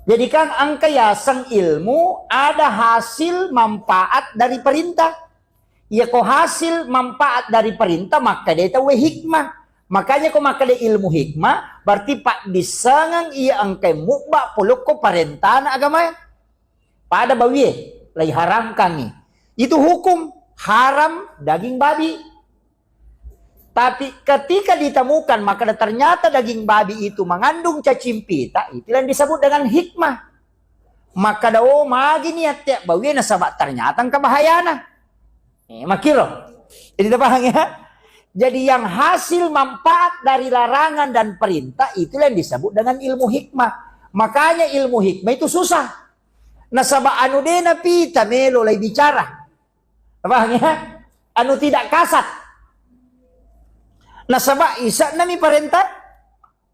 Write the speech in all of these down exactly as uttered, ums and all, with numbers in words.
Jadi kan engka yaseng ilmu ada hasil manfaat dari perintah. Iya ko hasil manfaat dari perintah, makkeda tauwe hikmah. Makanya ko makkeda ilmu hikmah, berarti paddissengeng iya engka mubba polokko parentana agama. Pada bawie, laiharamkangi. Itu hukum haram daging babi. Tapi ketika ditemukan, maka ternyata daging babi itu mengandung cacing pita, itu yang disebut dengan hikmah. Maka da, oh, magi niat tiap bawie nasaba ternyata engka bahayana. Eh, makiro. Jadi, kita paham ya? Jadi, yang hasil manfaat dari larangan dan perintah, itu yang disebut dengan ilmu hikmah. Makanya ilmu hikmah itu susah. Nasaba anu de napita melo lai bicara. Paham ya? Anu tidak kasat. Nasaba isa nami parentah.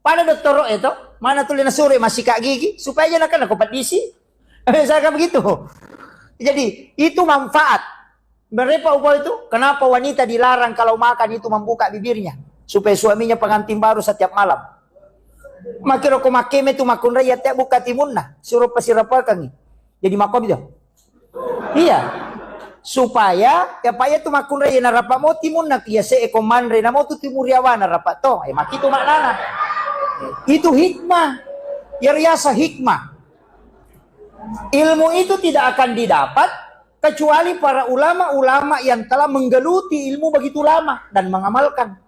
Pada dottoro e to, mana tuli nasuro masika gigi supaya aja nakana ko pedisi. Misalkan begitu. Jadi, itu manfaat. Berapa upo itu? Kenapa wanita dilarang kalau makan itu membuka bibirnya? Supaya suaminya pengantin baru setiap malam. Makiro ko makkeme tu makkunrai ya tiap buka timunna, suro pasirapakangi. Jadi makobi to. Iya. Supaya, ya, paya tu makkunrai na rapa mo timunna kiase e ko manre na mo tu timuriawana rapa to. Eh, makitu maknana. Itu hikmah. Ya riasa hikmah. Ilmu itu tidak akan didapat kecuali para ulama-ulama yang telah menggeluti ilmu begitu lama dan mengamalkan.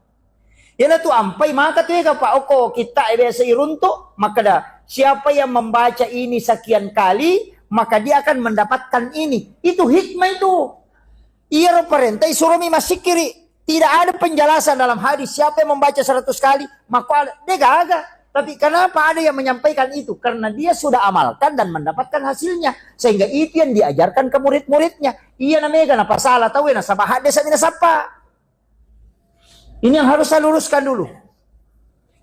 Iyanatu ampai maka tu ega pa okko kitta e biasa iruntu, makkeda, "Siapa yang membaca ini sekian kali, maka dia akan mendapatkan ini." Itu hikmah itu. Iyaro parenta isuromi massikiri. Tidak ada penjelasan dalam hadis siapa yang membaca seratus kali, maka ada, de gaga. Tapi kenapa ada yang menyampaikan itu? Karena dia sudah amalkan dan mendapatkan hasilnya. Sehingga itu yang diajarkan ke murid-muridnya. Iya na mega na pasala tau na sabah hadis mina sappa. Ini yang harus saya luruskan dulu.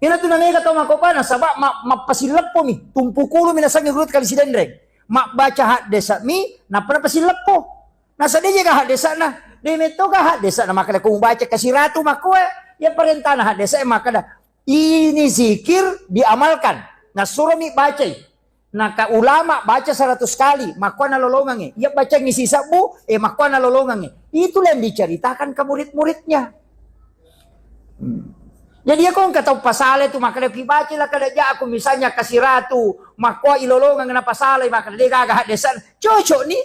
Ina tu namega tau makopa nasaba ma-, mappasilleppo mi, tumpu kulu mi nasengnge guru kali sidenreng. Mabbaca haddesa mi, nappa napasileppo. Nasa de jega haddesa na, de metto ga haddesa na makada ko mubaca kasiratu makkoe, ya parentana haddesa e makada ini zikir diamalkan. Nasuro mi bacai. Naka ulama baca seratus kali, makkuana lolongangnge. Iya bacangngi sisebbu, eh, makkuana lolongangnge. Itulah yang diceritakan ke murid-muridnya. Hmm. Jadi, iya ko engka tau pasala tu, makada ki baca lah kada jaku, misalnya kasiratu, makkua ilolongang na pasala, makada de gaga haddesa. Cocok ni.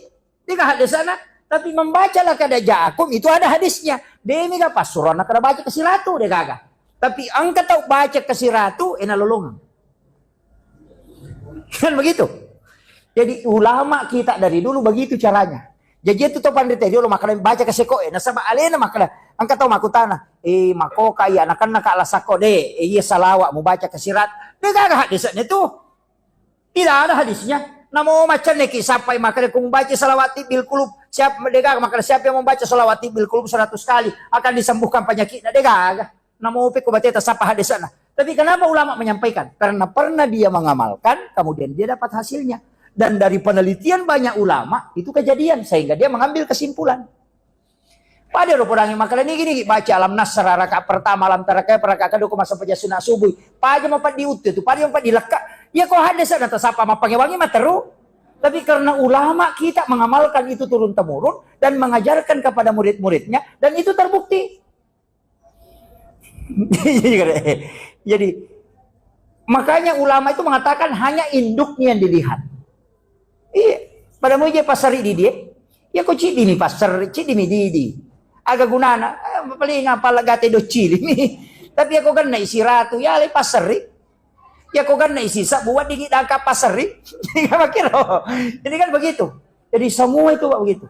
Dega haddesana, tapi membaca laqad ja'akum itu ada hadisnya. Demi ga passuroanna kada baca kasiratu, de gaga. Tapi engka tau baca kasiratu, ena lolongang. Kan begitu. Jadi ulama kita dari dulu begitu caranya. Jadi itu to pandita dulu makanya baca kaseko, eh, nasaba alena makanya engka tau makutana, eh, makoka iya, nakanna ka lasako de, eh, iya salawa mubaca kasirat. De gaga haddesana tu. Tidak ada hadisnya. Namo macam neki sampai makanya kung baca salawat tibbil kulub. Siapa dega makanya siapa yang membaca salawat tibbil kulub seratus kali akan disembuhkan penyakitnya. Dega. Namo pe ko bateta sapa hadisnya. Tapi kenapa ulama menyampaikan? Karena pernah dia mengamalkan, kemudian dia dapat hasilnya. Dan dari penelitian banyak ulama, itu kejadian. Sehingga dia mengambil kesimpulan. Pada ro podangi makkeda nigi-nigi baca alam nasra rakaat pertama, alam tara kaifa rakaat kedua, ko massempajang sunat subuh. Paja mapeddi uttu tu, paja mapeddi lekka. Ya ko hadis ada tasapa mappangewangi materu. Tapi karena ulama kita mengamalkan itu turun temurun dan mengajarkan kepada murid-muridnya dan itu terbukti. Jadi makanya ulama itu mengatakan hanya induknya yang dilihat. Iya, pada mau je pasari di dia. Ya ko cidi mi pasari, cidi mi didi. Aga gunana, eh, paling apa lagate do cili mi. Tapi ya ko ganna isi ratu, ya le pasari. Ya ko ganna isi sabu waddi dangka pasari. Jadi kan begitu. Jadi semua itu Pak begitu.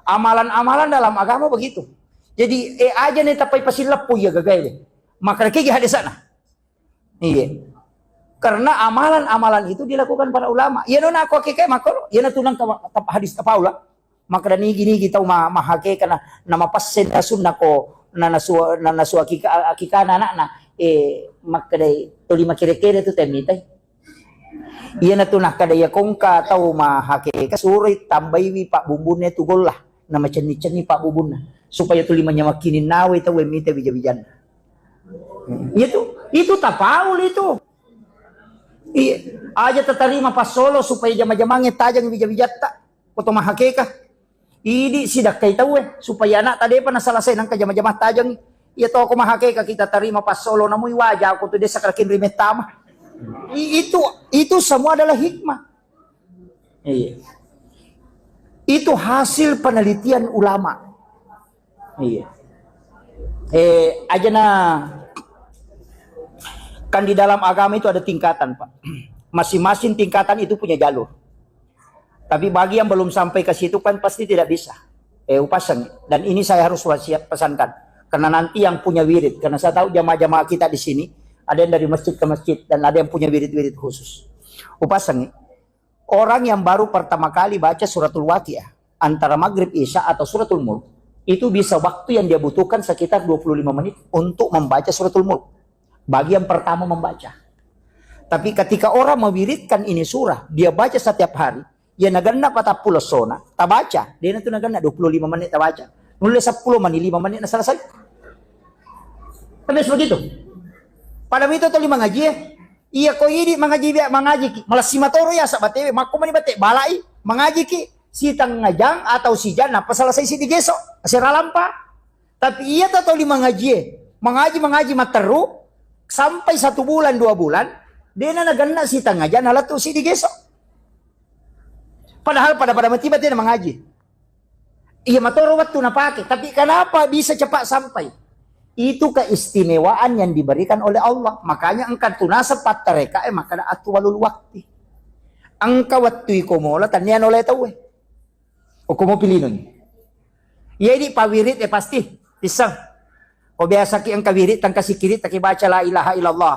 Amalan-amalan dalam agama begitu. Jadi eh aja nih tapai pasileppu ya gagai deh. Maka kegi hadisana. Iya. Karena amalan-amalan itu dilakukan para ulama. Iya nona aku hakikat makoro, iya na tunang ka, ka hadis apa ula. Maka dan nigi-nigi tau ma, mahakeka na, nama passen na sunna ko, na nasua, na nasua akika, akikana anakna. Eh, maka dai toli makere-kere tu temitai. Iya na tu nakada iya kongka tau mahakeka suroi tambaiwi pak bumbunnya tu golla. Namacenni-cenni pabbubunna supaya tuli manyamakkini nawai tau mita bija-bijanna. Itu, itu tapaul itu. Iya, aja tatarima passolo supaya jama-jamangnge tajang wija-wijatta. Ko to mahakeka. Idi sidakkai tauwe supaya anakta depa nasalasai nangka jama-jamang tajang. Iya to ko mahakeka kita tarima passolo namui waja ko tu desa kalakin rimettama. I- itu itu semua adalah hikmah. Iya. Itu hasil penelitian ulama. Iya. Eh, aja na kan di dalam agama itu ada tingkatan, Pak. Masing-masing tingkatan itu punya jalur. Tapi bagi yang belum sampai ke situ kan pasti tidak bisa. Eh, upasang. Dan ini saya harus wasiat pesankan. Karena nanti yang punya wirid, karena saya tahu jamaah-jamaah kita di sini ada yang dari masjid ke masjid dan ada yang punya wirid-wirid khusus. Upasang. Orang yang baru pertama kali baca suratul Waqiah, antara maghrib, isya, atau suratul mulk, itu bisa waktu yang dia butuhkan sekitar dua puluh lima menit untuk membaca suratul mulk. Bagi yang pertama membaca. Tapi ketika orang mewiridkan ini surah, dia baca setiap hari, ya naganna patappulo sona, tabaca, dia itu naganna dua puluh lima menit tabaca. Nulis sepuluh menit, lima menit na selesai. Tapi begitu. Pada itu tuli mangaji, eh. Iya ko idi mangaji bia mangaji ki. Malassi matoro ya sabatewe, makko mani bate balai mangaji ki. Sitengah jang atau sijang nappa selesai si digeso. Sera lampa. Tapi iya to tuli mangaji, eh. Mangaji, mangaji matteru sampai satu bulan, dua bulan, dena naganna sitengah jang nalettu si digeso. Padahal pada-pada mati bate mangaji. Iya matoro waktu napake, tapi kenapa bisa cepat sampai? Itu keistimewaan yang diberikan oleh Allah. Makanya engka tunasa pattareka, eh, maka ada atwalul wakti. Engka waktu iko mola tania nolai tauwe. Oko mau pilih noni. Iya di pawirit, eh, pasti pisang. Ko biasa ki engka wirid tangka sikirit taki baca la ilaha illallah.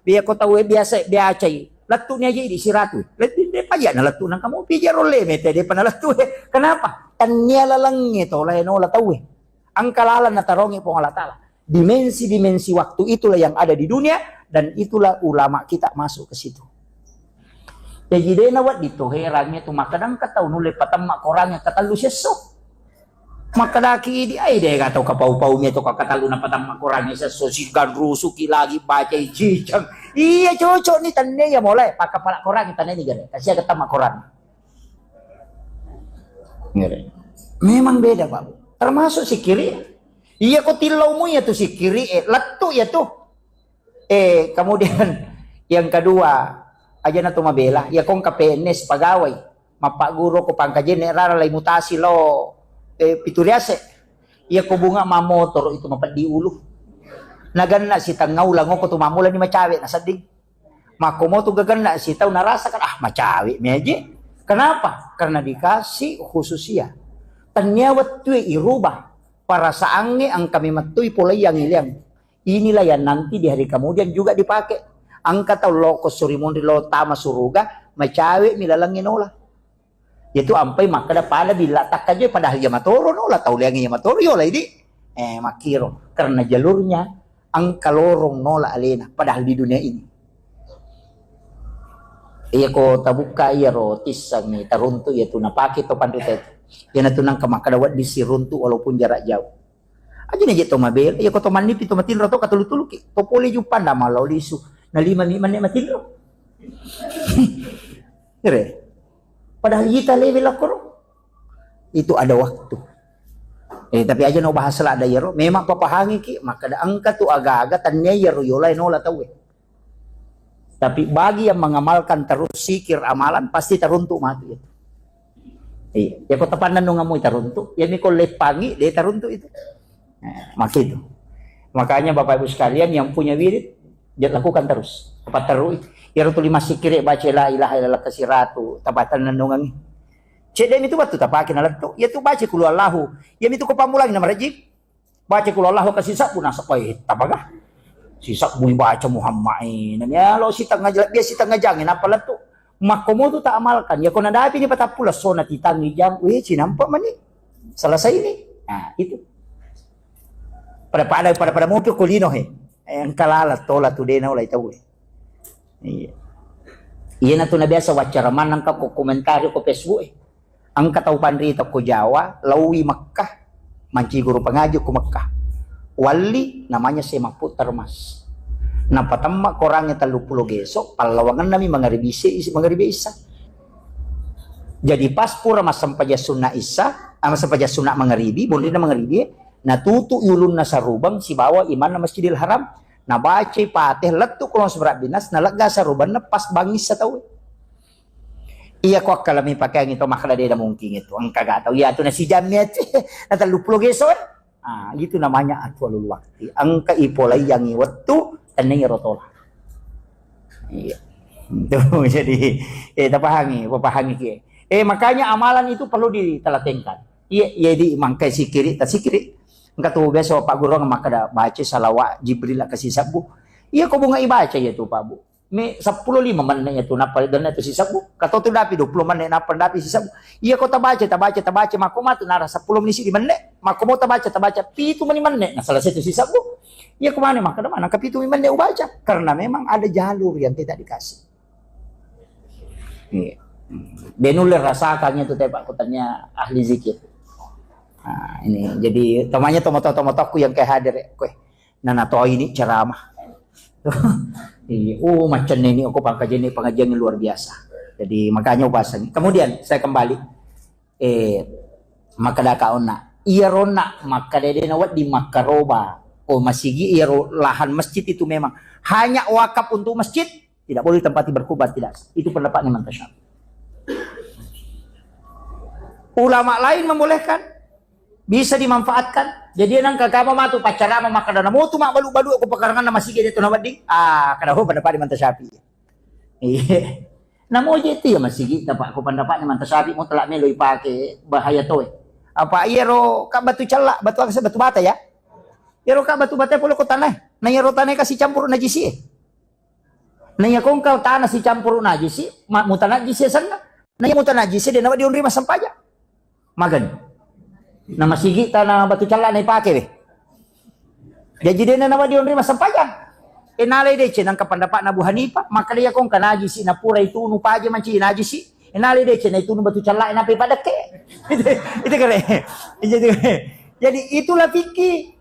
Biya ko tau biasa biacai. Lettu ni aja di siratu. Lettu de pajak na lettu nang kamu pija rolle mete de pana lettu. Kenapa? Tania lalangnge to lae nola tau. Angka lalan na tarongi Puang Allah Taala. Dimensi-dimensi waktu itulah yang ada di dunia dan itulah ulama kita masuk ke situ. Jaji dena wedding to herangnge tu makkadang ka tau nulle patamma korangnge katellu sesso. Makkedaki idi, "Ai, dega tau kapau-pau mi to kakatallu napatamma korangnge sesso, siganrusuki lagi bacai cicang." Iya, cocok ni tenne ya mulai pakapala korangnge tenne ni gare. Kasia ketamma korang. Ngere. Memang beda, Pak. Termasuk sikiri. Iya, ko tillau mu ya tu sikiri, eh, lettu ya tu. Eh, kemudian yang kedua, aja na tu mabela, ya kong K P N S pegawai, mappagguru ko pangkajenne rara lai mutasi lo, eh, pitu riase. Ya ko bunga mamotoro itu mapeddi ulu. Naganna sitengah ulang ko tu mamula ni macawe na sedding. Makkomo tu gaganna sitau narasa kan, ah, macawe mi aje. Kenapa? Karena dikasih khususia. Tania wettue irubah perasaangnge angka memettui polai yang ileang. Inilah yang nanti di hari kemudian juga dipakai. Angka tau loko suri monri lo tama suruga, macawe mi lalangnge nola. Itu ampai makkeda pada bila takkaje padahal iya matoro nola tau leangnge iya matoro yola idi. Eh, makkiro. Karena jalurnya angka lorong nola alena padahal di dunia ini. Iya ko tabukka iya ro tissangi taruntu iya tu napake to panrita itu. Iya natu nangka makkeda wedding siruntu walaupun jarak jauh. Aja na je to mabela, iya ko to mannipi to matinro to katulu-tuluki. To pole juppa nda malao lisu. Na lima mi manne matinro. Ire. Padahal ita lewe lakkoro. Itu ada waktu. Eh, tapi aja no bahas la ada iyaro. Memang papahangi ki, makkeda engka tu aga-aga tania iyaro yola nola tauwe. Tapi bagi yang mengamalkan terus zikir amalan, pasti teruntuk mati itu. Iya, ya kota pandan nungamui teruntuk, ya mi ko leppangi, dia teruntuk itu. Nah, maka itu. Makanya Bapak Ibu sekalian yang punya wirid, dia lakukan terus. Apa terus? Ya rutu lima sikire baca la ilaha illallah kasiratu, tapatan nungangi. Cedde itu waktu tapake na lettu, ya tu baca kulu Allahu. Ya mi tu ko pamulang nama rajib. Baca kulu Allahu ka sisabbu nasaba, eh, tapaga? Sisabbu baca Muhammad, eh. Nani alo sitengah jang, biasa sitengah jang, eh, napa lettu? Makkomo tu tak amalkan. Ya ko nadapi ni patappulo sona titangi jang, weh, cinampa mani. Selesai ni. Nah, itu. Pada-pada, pada-pada mopi ko lino, he. Eh, engka lala tola tu dena olai tau, eh. Iya. Iya na tu na biasa wacara manang ka ko komentari ko Facebook, eh. Engka tau panrita ko Jawa, laui Mekkah, manci guru pengaji ko Mekkah. Walli namanya Syekh Mahfud Termas. Napatemma korangnge telluppulo geso, pallawangennami mangaribi isi, mangaribi isa. Jadi pas pura massempajang sunna isa, ah, massempajang sunna mangaribi, bonrina mangaribi, natutu ulunna sarubeng sibawa imanna Masjidil Haram, nabacai Fatihah, lettu Qul a'udzu birabbinas, nalegga sarubenna pas bangissa tauwe. Iya ko akkalami pakeangngi to makkeda de' mungkin itu, engka ga tau. Iya tu nasijammi ati, na telluppulo geso, eh. Ah, itu namanya atwalul wakti. Engka ipolaiangngi wettu, tennia ro tola. Iya. Itu jadi, eh, tapahangi, papahangi ki. Eh, makanya amalan itu perlu ditelatenkan. Iya, iya di mangkai sikiri, tasikiri. Engka tu biasa Pak Guru makkeda baca salawat Jibril ke sisebbu. Iya ko bunga ibaca ya tu Pak Bu. Me seppulo lima menne' ya tu nappa denna tu sisebbu. Kato tu dapi dua puluh menne' nappa dapi sisebbu. Iya ko tabaca, tabaca, tabaca, makko matu nara seppulo meni sidi menne'. Makko mo tabaca, tabaca pitu meni menne'. Nah, selesai tu sisebbu. Iya ko mane makkeda mana ka pitu meni menne' ubaca. Karena memang ada jalur yang tidak dikasih. Iya. Benulle rasakannya tu tepak kutanya ahli zikir. Nah, ini jadi tomanya tomoto-tomotokku yang kayak hadir ya. Kue. Nana to ini ceramah. Iya, oh, macam ini aku pangkajian ini pengajian yang luar biasa. Jadi makanya upasangi. Kemudian saya kembali, eh, makkeda ka onna. Iya ronna makkeda de' nawedding makkaroba. Oh, masigi iya ro-, lahan masjid itu memang hanya wakaf untuk masjid, tidak boleh ditempati berkurban, tidak. Itu pendapatnya Imam Syafi'i. Ulama lain membolehkan, bisa dimanfaatkan. Jadi nang kakama matu pacarama makkeda namotu mabbalu-balu ko pekaranganna masigi de' tu nawedding. Ah, kada ho pendapat Imam Syafi'i. Iya. Namo je itu ya masigi, dapat ko pendapat Imam Syafi'i mutlak melo ipake bahaya toe. Apa iya ro ka batu cella, batu aksa, batu bata ya? Iya ro ka batu bata pole ko tanah. Nah iya ro tanah kasih campur najisi. Nah iya kongkal tanah si campur najisi, ma-, mutanajisi senna. Nah iya mutanajisi de' nawedding onrima sempajang. Magani. Na masigi tana batu cella na ipake we. Jaji de' nawedding onrima sempajang. E nalai deceng nangka pendapatna Abu Hanifah, makkeda iya kongka najisi na pura itunu paja mancaji najisi. E nalai deceng na itunu batu cella na pe padekke. Itu, itu kere. Jadi, jadi itulah fikih.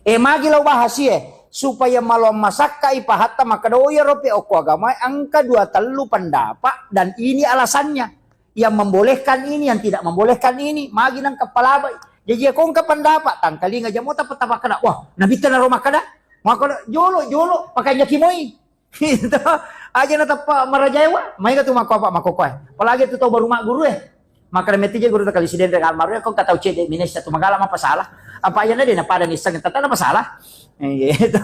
Eh, magi lau bahas, eh, supaya maloang masakka ipahatta makkeda, oh, iyaro pe okko agama engka dua tellu pendapat dan ini alasannya. Yang membolehkan ini, yang tidak membolehkan ini. Magi nang kepala baik. Jadi ya kongka pendapat, tangkalinga jamo tapa-tapa kena. Wah, nabitta naro makkeda. Makkeda, jolo, jolo, pakai nyaki moi. Itu aja na teppa marajaewa, maega tu makko apa makko koe. Apalagi tu tau baru magguru eh. Makkeda metti je guru takali sidendeng almarhum, ko engka tau cedde minessa tu magala mappasalah. Apa iyana de' napada nisseng tata na masalah. Eh, itu.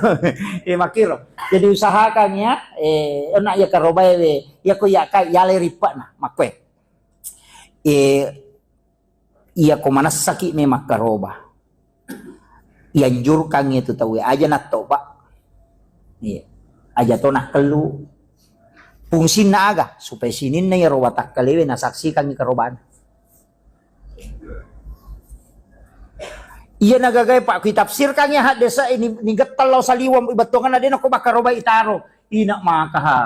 Eh, makkiro. Jadi usahakan ya, eh, onna iya karobae we, iya ko iya kai yalai rippa'na, makkoe. Eh, iya ko manessaki me makkaroba. Ianjurkangngi tu tauwe, aja nattoba. Iya. Aja to nakkellu. Fungsinna aga? Supaya sininna iyaro watakkalewe nasaksikangngi karobana. Iya nagagai, Pak, kitafsirkangngi haddese ini, ni gettal lao saliweng bettuanganna de' nako bakkaroba itaro. Ina maka ha.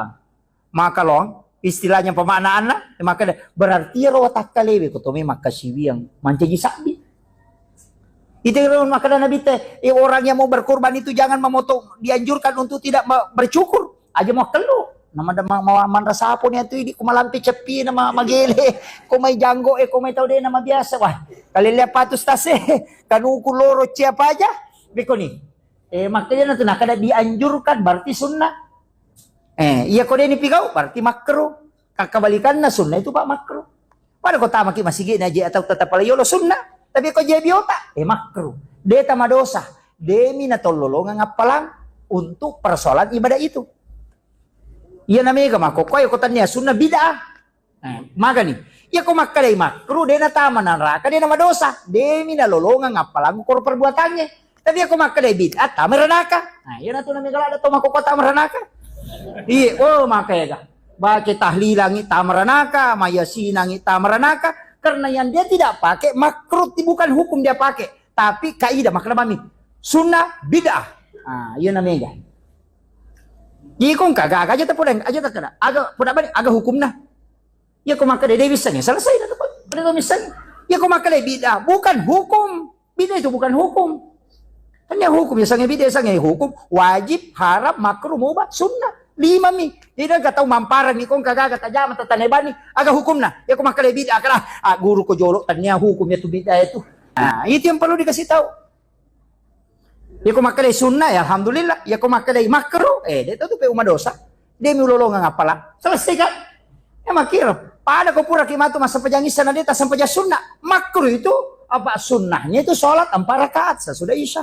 Maka long, istilahnya pemaknaanna, maka de-, berarti iyaro watakkalewe ko to me makkasiwiang mancaji sabbi. Itu ro makkeda Nabi te, eh, orang yang mau berkurban itu jangan memotong, dianjurkan untuk tidak me-, bercukur. Aja mau kellu. Nama ada ma-, ma-, manra sapo ni atu idi ko malampe ceppi nama magele, ko mai janggo e, ko mai tau de nama biasa. Wah, kalelle apa tu stase, kanuku loro cia apa aja. Beko ni. Eh, makanya tu nakada dianjurkan berarti sunnah. Eh, iya ko de ni pigau berarti makruh. Kakabalikanna sunnah itu pak makruh. Pada ko tamaki masigi na je atau tetap pala yolo sunnah. Tapi ko je biota, eh makruh. De tama dosa. Demi na tololongang appalang untuk persoalan ibadah itu. Iya na mega mako ko ko tania sunnah bid'ah. Nah, magani. Iya ko makkadai makruh de na tama neraka de na madosa. Demi na lolongang appalang koro perbuatannya. Tapi iya ko makkadai bid'ah tama neraka. Nah, iya na tu na mega lada to mako ko tama neraka. Iya, oh maka ya ga. Baca tahlilangi tamaranaka, mayasinangi tamaranaka, karena yang dia tidak pakai makruh, bukan hukum dia pakai, tapi kaidah makna mami sunnah bid'ah. Ah, iya namanya. Jadi kong kagak aja tak podang aja tak kena. Aga podang bani aga hukumna. Ya kok maka dia bisa nih selesai dah tuh. Pada bisa nih. Ya kok maka dia bid'ah bukan hukum. Bid'ah itu bukan hukum. Tania hukum, ya sange bid'ah, sange hukum, wajib, haram, makruh, mubah, sunnah. Lima mi. Jadi engka tau mamparang ni kong kagaga tajama tatanebani, aga hukumna? Ya ko makkeda bid'ah, kala, ah, guru ko jolo, tania hukum ya tu bid'ah itu. Nah, itu yang perlu dikasih tahu. Ya ko makkeda sunnah, ya alhamdulillah. Ya ko makkeda makruh, eh, dia tahu tu pe uma dosa. Dia miulolongeng appala. Selesai kan? Ya makkiro. Pada ko pura ki matu massempajang isya na dia tassempajang sunnah. Makruh itu apa sunnahnya itu sholat empat rakaat sesudah isya.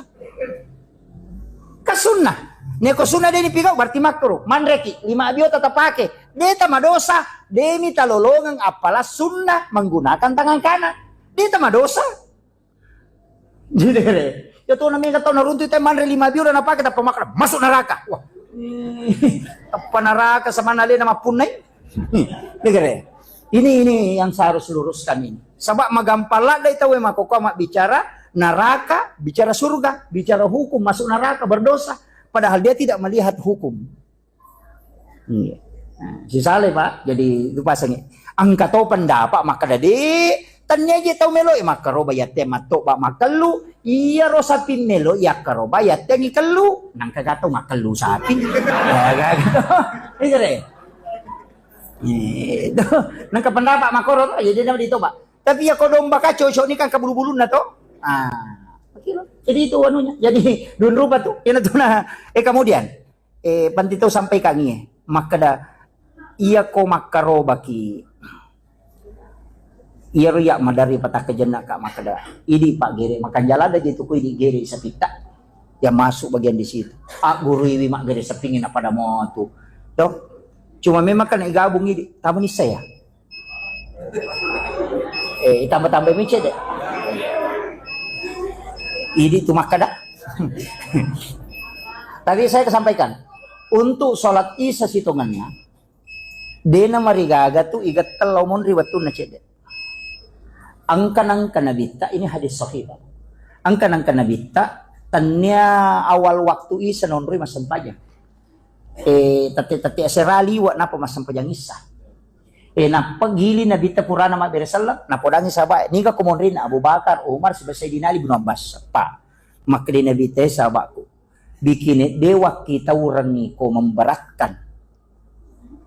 Ka sunnah. Neko sunnah dia nipigau berarti makruh. Manreki lima abio tata pake. Dia tama dosa. Dia minta lolongeng appala sunnah menggunakan tangan kanan. Dia tama dosa. Jadi re, ya tuh namanya tau naruntu itu manre lima biu dan apa kita pemakan masuk neraka. Wah, apa neraka sama nale nama punai? Ini ini yang saya harus luruskan ini. Sebab magampang ladai tahu emang kok amat bicara neraka, bicara surga, bicara hukum masuk neraka berdosa. Padahal dia tidak melihat hukum. Iya. Nah, sisale, Pak. Jadi, itu pasangi. Engka to pendapat makkeda, "De, tania je tau melo, eh, makkaroba yatte matto, Pak, makkellu. Iya ro sapi melo, yakkaroba yatte ngi kellu. Nangka gato makkellu sapi." Ya, gitu. Itu deh. Itu. Nangka pendapat makkoro to, jadi nama ditoba. Tapi ya ko domba ka cocok ni kan ke bulu-bulunna to. Ah, jadi itu anunya. Jadi dun rupa tu. Ina tu nah. Eh, kemudian Eh, panti tau sampaikangngi, eh. Makkeda, iya ko makkarobaki, iyaro iya madari patakkajenna ka makkeda, idi Pak gere, makanjala ada je tu ko idi gere sapitta. Ya masuk bagian di situ. Agguruiwi maggere sapingi na pada motu. Toh? Cuma memang kan gabung idi, tamu ni saya. Eh, tambah-tambah micet deh. Idi tu makkeda. Tapi saya kesampaikan, untuk sholat isya sitongannya, dena marigaga tu iga tellau monri wettunna cedde. Angka-angka nabitta, ini hadis sahih, Pak. Angka-angka nabitta, tania awal waktu isya nonroi massempajang. Eh, tette-tette asera liwa napa massempajang isya. Eh, nappa gili Nabitta purana mabbere selleng, napodangi sahabat, niga ko monrinna Abu Bakar, Umar, siba Sayyidina Ali bin Abbas. Pa, makkeda Nabitta, eh, sahabatku, bikine de wakkitaurengngi ko memberatkan.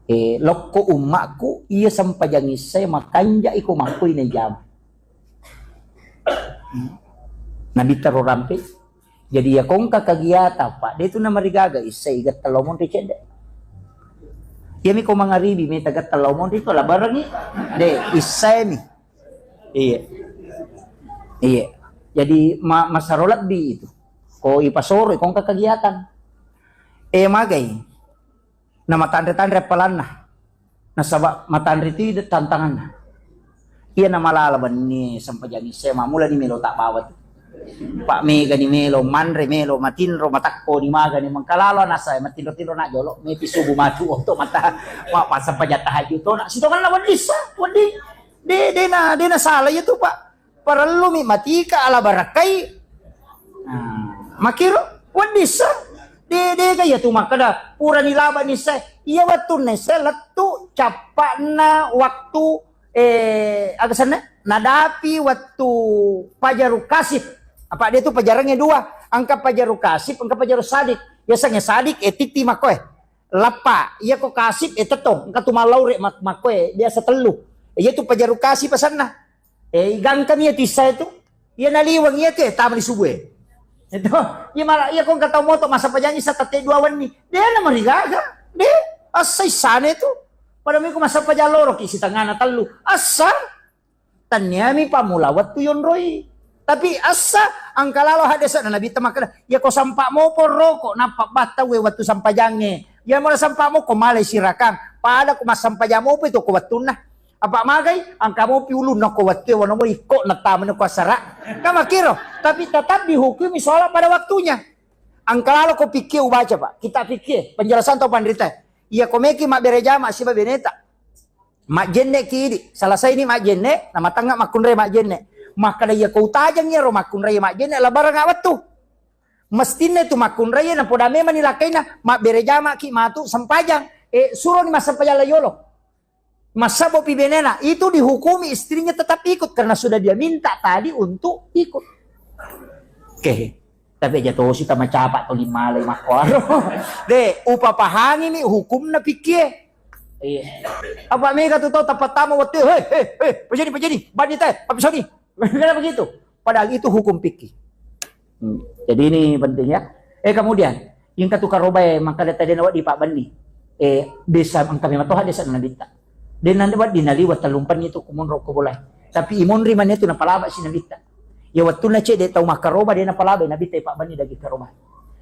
Eh, lokko ummakku, iya sempajang isya makanja iko makkoi na jama. Nabitta ro rampe, Jadi ya kongka kegiatan, Pak, de tu namarigaga isya iga tellau monri cedde. Iya mi ko mangaribi meta ga tellau monri to labarengi. De, isya mi. Iya. Iya. Jadi ma masaro lebbi itu. Ko ipasoro kongka kegiatan. Eh, magai. Namatanre-tanre appalanna. Nasaba matanre tu tantanganna. Iya namalala benni sempajang isya, mamula ni melo tak bawa tu. Pak mega ni melo, manre melo, matinro, matakko ni maga ni mengkalalo nasa, matinro-tinro nak jolo, mepi subuh matu untuk mata, wa pas sempajang tahajud to nak sitonganna wedding sa, wedding. De, de na, de na salah ya tu, Pak. Parellumi matika ala barakkai. Nah, makkiro wedding sa. De, de ga iya tu makkeda purani laba ni sa. Iya wettunna sa lettu cappa'na waktu, eh, aga senna? Nadapi wettu pajaru kasif. Apa de tu pajarangnge dua? Engka pajaru kasif, engka pajaru sadik. Biasanya sadik, eh, titti makkoe. Lappa, iya ko kasif, eh, tetto. Engka tu mallaure mak-, makkoe biasa tellu. Eh, iya tu pajaru kasif asenna. Eh, igangkami iya tu isya itu. Iya naliweng iya tu, eh, tama di subuh, eh. Itu, iya malah, iya ko engka tau moto massempajang isya tette dua wenni. De na marigaga. De, assa isane tu. Pada miko massempajang loro ki sitengana tellu. Assa. Taniami pammula wettu yonroi. Tapi assa engka lalo haddese'na Nabitta makkeda, iya ko sampa mopo roko nappa battauwe wettu sempajangnge. Iya mula sampa moko malai sirakang. Pada ko massempajang mopo itu ko wettunna. Apa magai? Engka mopi ulunna ko wettu, wano mo ikko nattamani ko asara. Kan makkiro. Tapi tetap dihukumi sholat pada waktunya. Engka lalo ko fikih ubaca, Pak. Kitab fikih, penjelasan tau panrita. Iya ko meki mabbere jama siba beneta. Majjenne ki idi. Selesai ni majjenne, namatengnga makkunrai majjenne. Makkeda iya ko utajeng iyaro makkunrai majjenne, labarang wettu. Mestinna itu makkunrai napoda memang ni lakkaina, mabbere jama ki matu sempajang. Eh, suroni massempajang la yolo. Massabbo pi benena, itu dihukumi istrinya tetap ikut karena sudah dia minta tadi untuk ikut. Oke. Tapi aja tosi tama capa to lima lai makkuaro. De, upapahangi mi hukumna pikkie. Iya. Apa mega tu tau tapattama wettu, "Hei, hei, hei, pajani, pajani, bani te, papisoni." Kenapa begitu? Padahal itu hukum fikih. Hmm. Jadi ini penting ya. Eh, kemudian, yang katu karobae maka data dena wadi pak bani. Eh, desa engka memang toha desa nabitta. Dena wadi naliwa talumpan itu kumun rokko bolai. Tapi imonri mane tu napalaba si nabitta. Ya wettunna cedde tau makkaroba dena palaba nabitta pak bani dagi karoba.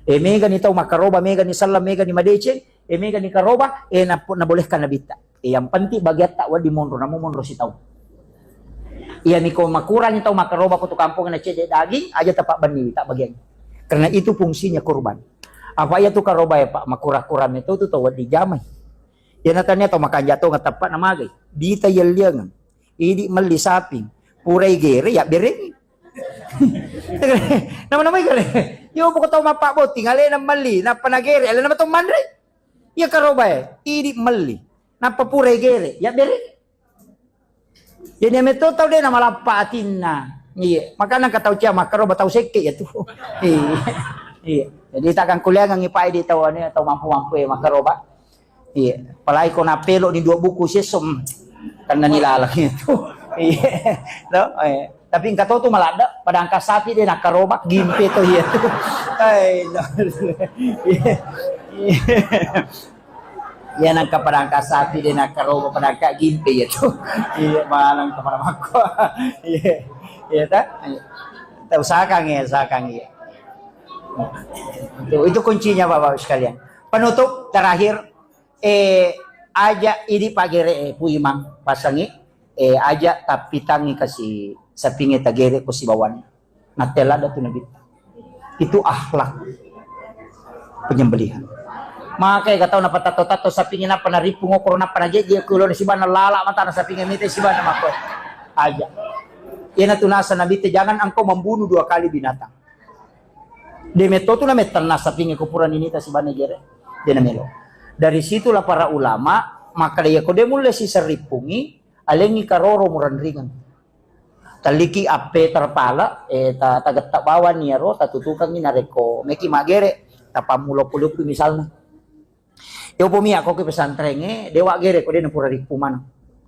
Eh, mega ni tau makkaroba, mega ni sallam, mega ni madeceng, eh, mega ni karoba, eh, na-, nabolehkan nabitta. Eh, yang penting bagiatta wedding monro, namo monro sitau. Iya niko makurangi tau makkaroba ko tu kampung na cedde daging, aja tapak benni tak bagian. Karena itu fungsinya kurban. Apa iya tu karoba ya pak, makura-kura meto tu tau wedding jamai. Ya natanya tau makanja to ngateppa na magai. Dita yelliangan. Idi melli saping. Purai gere ya bereng. Nama-nama gere. Yo pokok tau mapak boti, alena melli, napa na gere, alena matau manre. Iya karobae, idi melli. Nappa pura gere, ya bere. Jadi ame to tau de na malappa atinna. Iya, makana engka tau cia makkaroba tau sekke ya tu. Iya. Iya. Jadi takkan kuliah ngi pai di tau ane tau mampu-mampu ya makkaroba. Iya. Apalagi ko napelo ni dua buku sesom. Karena ni lalang itu. Iya. No? Eh. Tapi engka to tu maladde, padangka sapi de nakkaroba, gimpe to iya tu. Hai, no. Iya. Iya. Iya, nangka padangka sapi de nakkaroba, padangka gimpe iya tu. Iya, manang kemana makko. Iya. Iya ta? Iya. Ta usahakan ya, usahakan ya. Itu, itu kuncinya Bapak Ibu sekalian. Penutup terakhir, Eh, aja idi pagere, eh, Pu Imang, pasangi, eh, aja tappitangi kasi sapinge tagere ko sibawanna. Nattella datu nabitta. Itu akhlak penyembelihan. Maka ega tau napatatto-tatto sapinge nappa narippu ngokoro nappa najeje ko ulona sibanna lala matana sapinge mite sibanna makko. Aja. Iyanatu nasa nabitta, jangan engkau membunuh dua kali binatang. De metto tu namettenna sapinge ko pura ninita sibanna gere. De namelo. Dari situlah para ulama makkeda, iya ko de mulle siserrippungi, alengi karoro murenringeng. Telliki appe terpala, eh, ta-, tagetta bawani iyaro, tatutukangi narekko meki magere, tapammulo pulupi misalna. Yopo mia ko ke pesantrengnge, dewa gere ko de napura rippu maneng.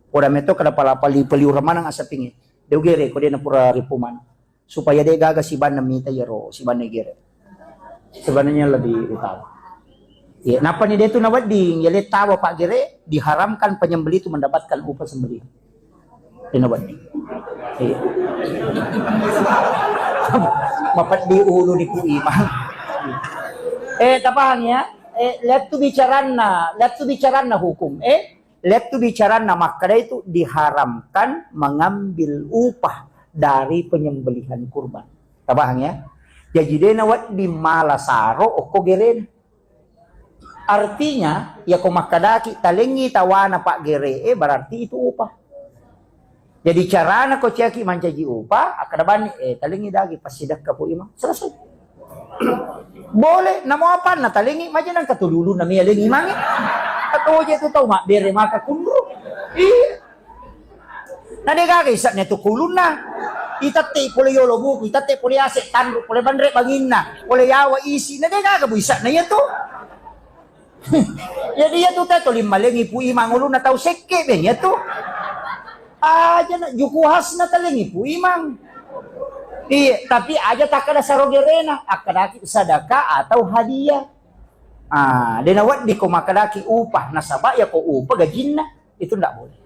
Poda metto kada pala pali peliura maneng asapinge. De gere ko de napura rippu maneng. Supaya de gaga sibanna mita iyaro, sibanna gere. Sebenarnya lebih utama. Iya, nappa ni de tu nawedding, ya le tawa pak gere, diharamkan penyembelih itu mendapatkan upah sembelih. De nawedding. Iya. Mapeddi ulu di Pu Imang. Eh, tapahang ya? Eh, lettu bicaranna, lettu bicaranna hukum. Eh, Lettu bicaranna makkeda itu diharamkan mengambil upah dari penyembelihan kurban. Tabahang ya. Jaji de nawedding mala saro okko gerena. Artinya, ya ko makkedaki talengi tawana pak gere, eh, berarti itu upah. Jadi carana ko ciaki mancaji upah, akkeda bani, eh, talengi dagi passidekka Pu Imang. Selesai. Boleh, namo apanna talengi, maja nangka tu dulu nami alengi mange. Katoje tu tau mabbere maka kunru. Iya. Na de gaga isakna tu kulunna. Itette pole yolo buku, itette pole ase tanru, pole banre banginna, pole yawa isi. Na de gaga bu isakna iya tu. Jadi iya tu te toli malengi Pu Imang ulunna tau sekke beng iya tu. Aja na juku khasna talengi Pu Imang. Iya, tapi aja takkeda saro gerena, akkedaki sedekah atau hadiah. Ah, de nawedding ko makkedaki upah, nasaba ya ko upah gajinna, itu ndak boleh.